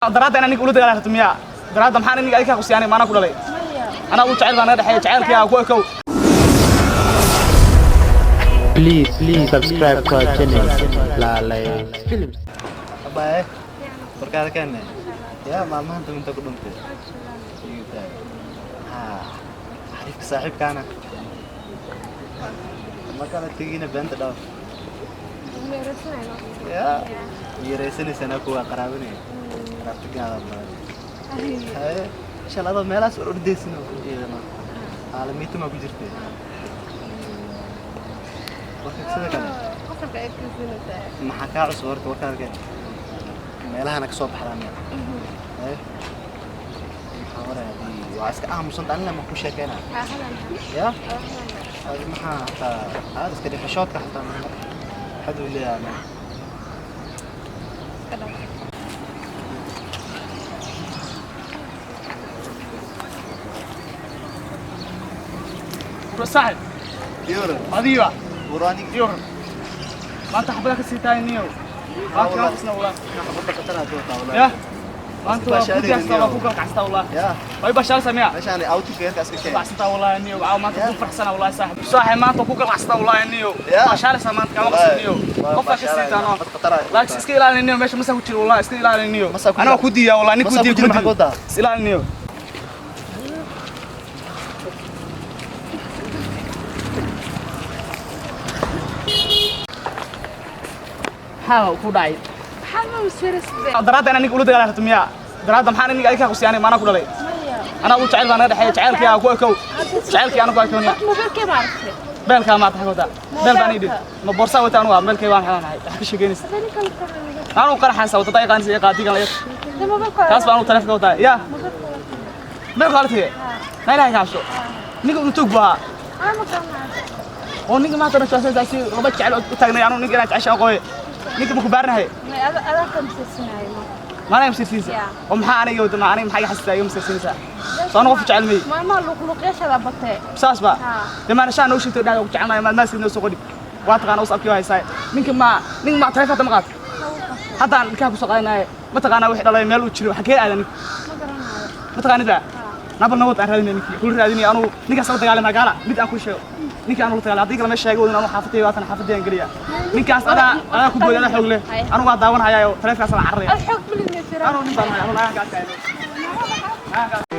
Daraadda inaan ninka ula dagaalan rabto miyaa? Daraadda maxaan ninka adiga ka qusiyaanay? Maanaa ku dhalay? Anaa u jecel baa naga dhexeeya, jacaylkii aa ku ekow. Please, please subscribe to our channel, Lalay Films. Abaye, warkaada keene yaa maalmahan dambe inta ku dhuntay. Igu tahay haa xariifka saaxiibkaana ma kala tegina, beenta dhaaf yaa miyaraysanaysanaa, kuwa qaraabinaya qaraabtigaada badan. Haye, shal adoo meelahaas or ordaysin oo ku jeedano aalamiito maa ku jirtay warka. Sida kale maxaa kaa cusub horta? Warkaada keen, meelahana ka soo baxdaa meel. Haye, maxaa waray haddii waa iska aamusanta? Anina ma ku sheekeynaa ya adi maxaa hataa aad iska dhixishoodka xataa marmar xad uu leeyahay meel. Saaxib. Yoro. Adiga. Quraani. Yor, maanta xabada ka sii tahay niyow, maanta kama qasna wallah. Xabada khatar aad wataa wallahi. Ya maanta waa ku diyaarsataa, waa ku galkacsataa wallah. Ya. Way bashaalsa miya? Meeshaan outingka yarka iska keen. Baxsataa wallahi niyow, caawa maanta ku farxsana wallahi. Saaxib, saaxib, maanta ku galkacsataa wallahi niyow. Ya. Bashaalsa maanta kama qasna niyow, qofka ka sii taano. Xabad khatar aad. Laakiin iska ilaali niyow, meesha masa ku jiro wallahi, iska ilaali niyow. Masaa ku anaa jiro? Ku diiyaa wallahi nin ku Masaa ku diiya. jiro, maxaa ku wadaa? Is ilaali niyow. Maxaa ku dhacay? Daraadda inaan ninka ula dagaalan rabto miyaa? Daraadda maxaan ninka adiga ka qusiyaanay? Maanaa ku dhalay? Anaa u jecel baa naga dhexeeya, jacaylkii aa ku ekow, jacaylkii ana ku ekowniya. Beelkaa maata xag wataa, beel baan idhi ma boorsaa wataa anugu beelkay baan xelanahay, wax ka sheekeynaysa anuu qaraxaysa wata daa qaanisa iyo qaadigan la taas baan anu taleefonka wataa yaa beelka la tagay. Na ilaahay ka cabso, ninka uu tug buu ahaa oo ninka maanta rashaasaysaasi laba jecel u taagnay. Anuu ninka inaan jecesha aqooye, ninka ma ku baarnahay? Maanaa masirsiinsa oo maxaa aniga wada? Aniga maxaa iga xasuustaa iga masirsiinaysaa? Soo anu qof jecel may saas ba dee maana shaa noo sheegtay dhahda ku jecelnahay, maad maasid noo soo qodhi, waa taqaana us abkii haysaa. Ninka ma ninka ma taleefon hata ma qaato, haddaan ilkaha kusoo qaadanaaye. Ma taqaanaa wixii dhalay meel uu jiro? Xagee aada ninka ma taqaanid ba? Nabal nabad aan raadinay, ninkii kula raadinay anuu ninkaas la dagaalamay gaala. Mid aan ku sheego, ninka aan ula dagaalamay haddii kale meesha sheego wadin, anuu xaafadayda waatan, xaafadayaan geliya. Ninkaas adaa ku booday, adaa xoog leh, anuu waa daawanayaayo taleefonkaas la cararaya. Anuu nin baan ahay, anuu naagaha ka adkaayo.